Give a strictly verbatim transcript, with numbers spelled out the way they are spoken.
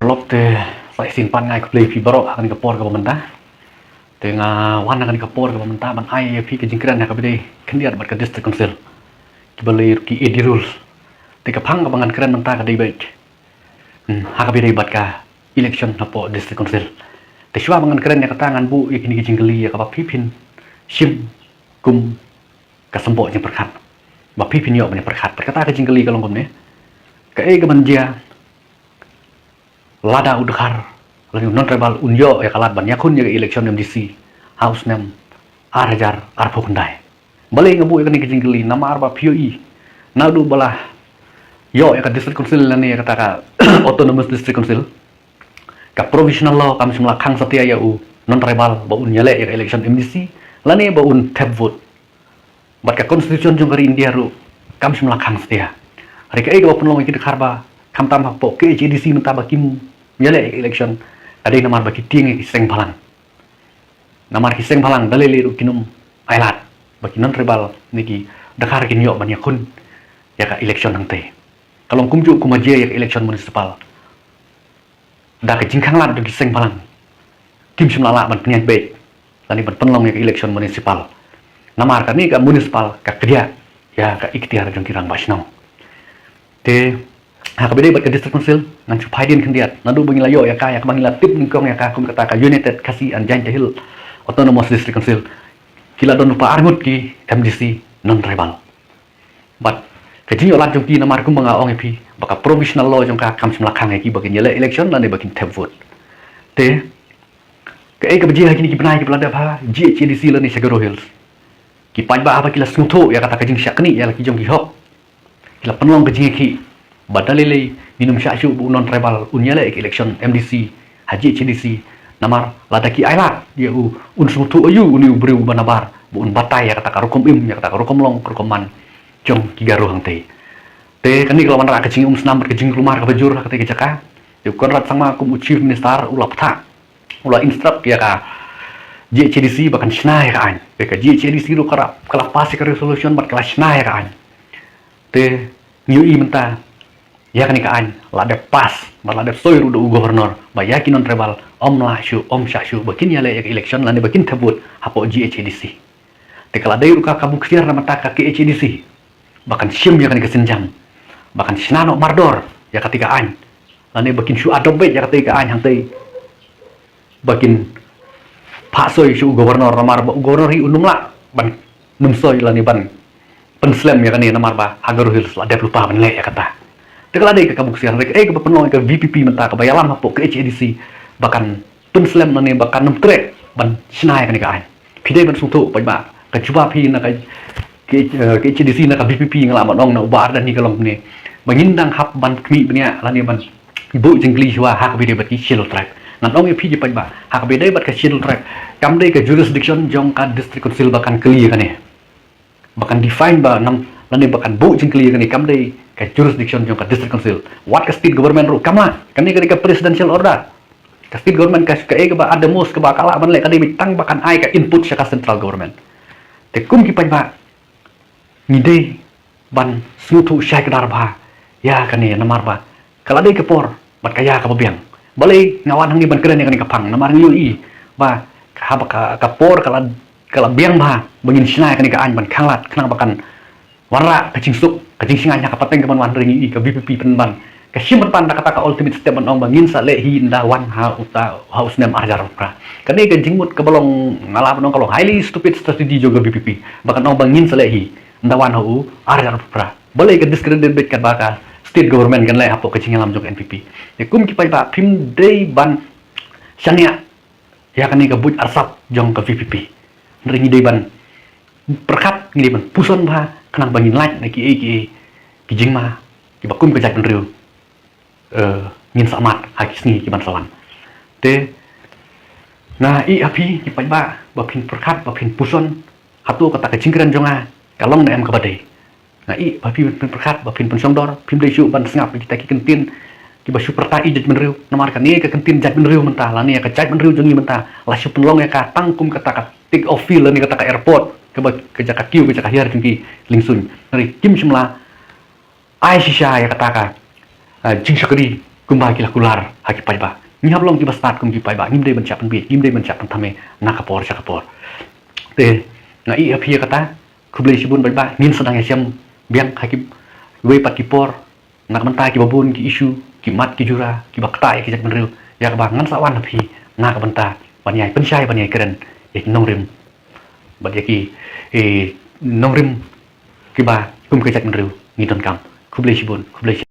Lok te, sa shisien pat nga ai khublei ïa phi baroh ha kane ka por kaba mynta. Te nga wan ha kane ka por kaba mynta ban ai ïa phi ka jingkren ha kaba ïadei khyndiat bad ka District Council, kiba lei ruh ki A D rules. Te ka phang kaba ngan kren mynta ka dei beit, hmm, ha kaba ïadei bad ka election hapoh District Council. Te shuwa ba ngan kren ïa kata, ngan buh ïa kine ki jingkylli ïa kaba phi phin shim kum ka symboh jingpyrkhat, ba phi phin ïoh ban ïa pyrkhat. Bad kata ka jingkylli ka long kumne: kaei kaban jia lada u Dkhar lane u non-tribal un ïoh ïa ka lad ban ïakhun ïa ka election M D C ha u snem ar hajar arphew khyndai? Balei nga buh ïa kane ka jingkylli? Namar ba phi ïohi, naduh ba la ïoh ïa ka District Council lane ïa kata ka Autonomous District Council, ka provisional law kam shym la khang satia ïa u non-tribal ba un ïaleh ïa ka election M D C lane ba un thep vote. Bad ka constitution jong ka ri India ruh kam shym la khang satia. Hynrei kaei kaba pynlong ïa ki Dkhar ba khamtam hapoh K H A D C mynta ba kim ïaleh ïa ka election, ka dei namar ba ki tieng ïa ki seng bhalang. Namar ki seng bhalang da lei lei ruh kin ym ailad ba ki non-tribal ne ki Dkhar kin ïoh ban ïakhun ïa ka election hangtei. Ka long kumjuh kum ha jia ïa ka election municipal. Da ka jingkhanglad jong ki seng bhalang, kim shym la lah ban pynïaid beit lane ban pynlong ïa ka election municipal. Namar kane ka municipal ka kdiah ïa ka iktiar jong ki rangbah shnong. Te ha kaba ïadei bad ka District Council, ngan shu phai dien khyndiat, naduh ba ngi la ïoh ïa ka, ïa kaba ngi la tip nyngkong ïa ka kum kata ka United Khasi and Jaintia Hills Autonomous District Council, ki la don lypa arngut ki M D C non-tribal. Bad ka jingïoh lad jong ki, namar kumba nga ong ïa phi ba ka provisional law jong ka kam shym la khang ïa ki ba kin ïaleh election lane ba kin thep vote. Te kaei kaba jia ha kine ki bnai kiba la dep ha G H A D C lane sha Garo Hills? Ki paidbah haba ki la sngewthuh ïa kata ka jingshah knieh ïa la ki jong ki hok, ki la pynlong ka jingïakhih ba da lei lei ngin ym shah shuh ba u non-tribal un ïaleh ïa ka election M D C ha G H A D C. Namar lada ki ailad ïa u, un sngewthuh aïu une u briew uba nabar ba un batai ïa kata ka rukom im, ïa kata ka rukom long, ka rukom man jong ki Garo hangtei. Te kane ka la wanrah ka jingumsnam bad ka jingkulmar kaba jur ha katei ka jaka. Te u Conrad Sangma kum u Chief Minister u la pynthah, u la instruct ïa ka G H A D C ba kan shna ïa ka aiñ. Te ka G H A D C ruh ka la, ka la pass ïa ka resolution bad ka la shna ïa ka aiñ. Te ngi ïohi mynta ïa kane ka aiñ la dep pass bad la dep soi ruh da u Governor ba ïa ki non-tribal ym lah shuh, ym shah shuh ba kin ïaleh ïa ka election lane ba kin thep vote hapoh G H A D C. Te ka la dei ruh ka kabu ksiar na bynta ka K H A D C ba kan shim ïa kane ka sienjam, ba kan shna noh mardor ïa katei ka aiñ, lane ba kin shu adopt beit ïa katei ka aiñ hangtei, ba kin phah soi sha u Governor, namar ba u Governor hi un ym lah ban nym soi lane ban pynslem ïa kane, namar ba ha Garo Hills la dep lypa ban leh ïa kata. Te ka la dei ka kabu ksiar. Hynrei kaei kaba pynlong ïa ka V P P mynta kaba ïalam hapoh K H A D C ba kan pynslem lane ba kan nym treh ban shna ïa kane ka aiñ? Phi dei ban sngewthuh paidbah, ka jubab hi na ka, ka, eh, K H A D C na ka V P P, nga lah ban ong na u Bah Ardent hi ka long kumne: ba ngin dang hap ban khmih bniah lane ban buh jingkylli shuwa ha kaba ïadei bad ki Scheduled Tribe. Ngan ong ïa phi ki paidbah, ha kaba ïadei bad ka Scheduled Tribe, kam dei ka jurisdiction jong ka District Council ba kan kylli ïa kane, ba kan define ba nam, lane ba kan buh jingkylli ïa kane. Kam dei ka jurisdiction jong ka District Council. Wat ka State Government ruh kam lah. Kane ka dei ka presidential order. Ka State Government ka, kaei kaba at the most kaba ka lah ban leh ka dei beit tang ba kan ai ka input sha ka Central Government. Te kum ki paidbah, ngi dei ban sngewthuh shai kdar bha ïa kane, namar ba ka la dei ka por bad ka ïa kaba biang. Balei nga wan hangne ban kren ïa kane ka phang? Namar ngi ïohi ba ka, haba ka, ka por ka la, ka la biang bha ba ngin shna ïa kane ka aiñ ban khanglad, khnang ba kan wanrah ka jingsuk, ka jingshngaiñ ha ka pateng kaban wan. Hynrei ngi ïohi ka V P P pynban, ka shim pynban da kata ka ultimate step ban ong ba ngin sa leh hi ynda wan ha uta, ha u snem ar hajar arphew phra. Kane ka jingmut kaba long, nga lah ban ong ka long highly stupid strategy jong ka V P P ba kan ong ba ngin sa leh hi ynda wan ha u ar hajar arphew phra. Balei ka discredit beit katba ka State Government kan leh hapoh ka jingïalam jong ka N P P? Te kum ki paidbah, phim dei ban shaniah ïa kane ka buit arsap jong ka V P P. Hynrei ngi dei ban pyrkhat, ngi dei ban puson bha khnang ba ngin lait na kiei kiei ki jingma kiba kum ka jaitbynriew, eh, ngin sa mad ha ki sngi kiban sa wan. Te nga ïohi ha phi ki paidbah ba phin pyrkhat, ba phin puson, hato kata ka jingkren jong nga ka long ne em kaba dei. Nga ïohi ba phi phin pyrkhat, ba phin pynshongdor, phim dei shuh ban sngap ïa kita ki kyntien kiba shu pyrta ïa jaitbynriew. Namar kane ka kyntien jaitbynriew mynta, lane ka jaitbynriew jong ngi mynta, la shu pynlong ïa ka tang kum kata ka tick of field lane kata ka airport, kaba ka jaka kiew, ka jaka hiar jong ki lyngsuiñ. Hynrei kim shym la ai shisha ïa kata ka, ah, jingshakri kumba ki la kular ha ki paidbah. Ngi hap long kiba stad kum ki paidbah, ngim dei ban shah pynbiej, ngim dei ban shah pynthame na ka por sha ka por. Te nga ïohi ïa kata, khublei shibun paidbah, ngin sa dang ïashem biang ha kiwei pat ki por na ka bynta kiba bun ki issue, ki mat ki jura kiba ktah ïa ki jaitbynriew, ïa kaba ngan sa wan ha phi na ka bynta ban ïai pynshai, ban ïai kren ïa ki nongrim bad ïa ki, eh, nongrim kiba kum ka jaitbynriew ngi donkam. Khublei shibun, khublei shibun.